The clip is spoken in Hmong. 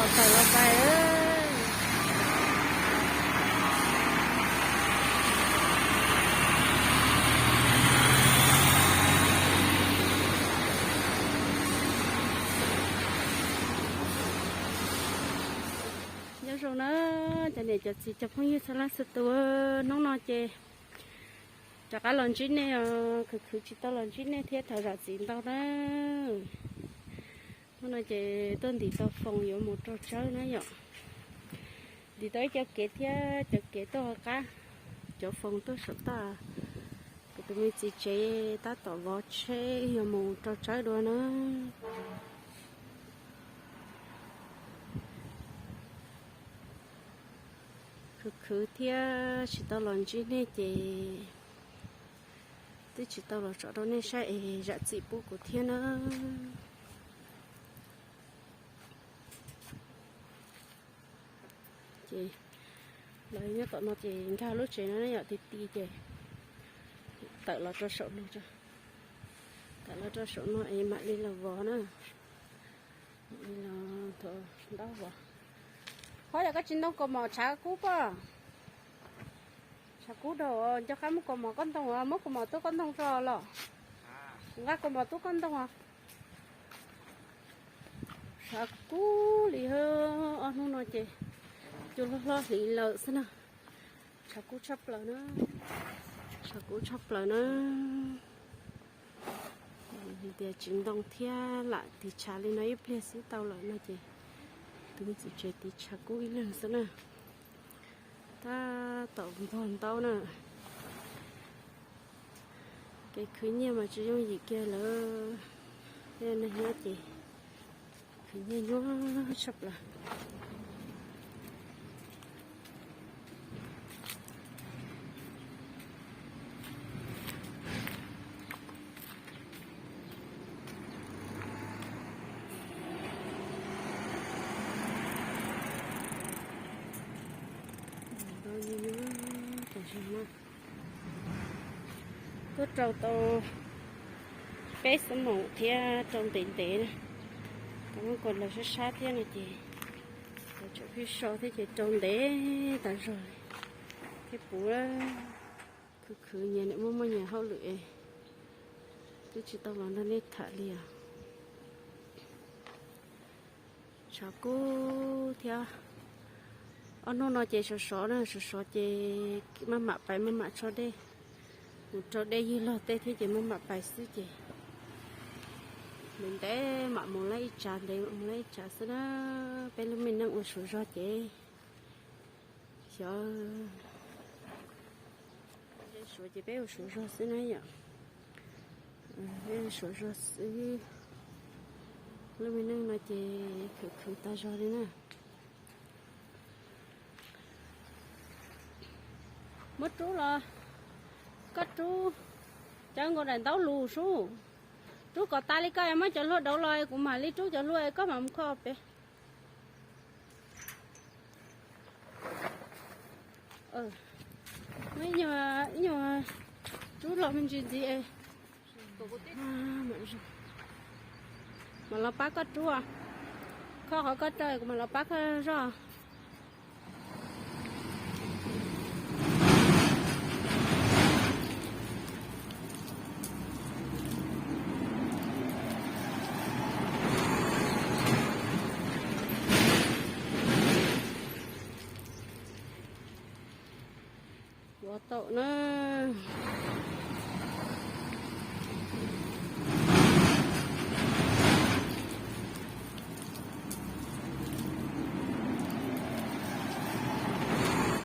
Tawm los pais. Nyob zoo na, cov niam cov txiv cov phooj ywg txhua leej txhua tus, hnub no ces rov qab los ntsib nej os, khwv khwv tsis tau los ntsib nej thiab thov zam txim ntau na. Hnub no ces tuaj ntim tau foos yuav mus rau tsawb na yom. Ntim tau ib co kev thiab cov kev tuaj hauv qab, cov foos tuaj saum toj. Kuv tus me txiv tsev tab tom vov tsheb yuav mus rau tsawb dua na. Khwv khwv thiab tsis tau los ntsib nej ces twb tsis tau los tsom rau nej saib es zam txim pub kuv thiab na. Ces los nyob tom no ces nkag lub tsev no ne yom, ti ti ces tawm los rau saum no, tawm los rau saum no es mam li los vov na. Mam li los ntaub vov. Qhov yog koj tsis ntoo kaus mom tshav kub pob. Tshav kub dhau, nco qab muab kaus mom koj ntoo, muab kaus mom tub koj ntoo tso los. Kuv nqa kaus mom tub koj ntoo os. Tshav kub li, ob hnub no ces cua hlob hlob hliv lawm xwb na. Tshav kub tshaj plaws na. Tshav kub tshaj plaws na. Tias tsis ntoo thiab lam tiv tshav li no ib pliag xwb tau lawm no ces tus me txiv tsev tiv tshav kub ib leeg xwb na. Tab tom npog ntaub na. Kev khwv nyiaj mas tsis yooj yim kiag lawm. Tej neeg nyob ces khwv nyiaj nyuaj tshaj plaws. Tuaj rau tau peb xuab moos thiab rau ntev ntev na. Tau muab kua laws sab sab thiab no ces tau tseem pheej so thiab ces rau ntev tas zog li thiab puv. Khwv khwv nyias niam muaj muaj nyias hauj lwm es twb tsis tau los nrog nej tham li os. Tshav kub thiab. Ob hnub no ces sov sov na, sov sov ces maj mam pais maj mam tso dej. Mus rau dej ywg log tej thiab ces maj mam pais xwb ces ntev ntev mam mus lawm ib tsav, ntev mam mus lawm ib tsav xwb na. Peb lub me neej ua suav zog ces xyov, suav ces peb ua suav zog xwb na yom. Peb ua suav zog xwb. Lub me neej no ces khwv khwv tag zog li na. Muab rub los, koj rub, cov nkaus daim ntaub lus sub. Rub kom tas li koj muab cov hlua dauv los kuv mam li rub cov hlua koj mam mus kho pem. Ib nyuag rub los me ntsis ntxiv. Mam los pab koj rub, kho qhov koj rau kuv mam los pab koj zoj. Ua tau na.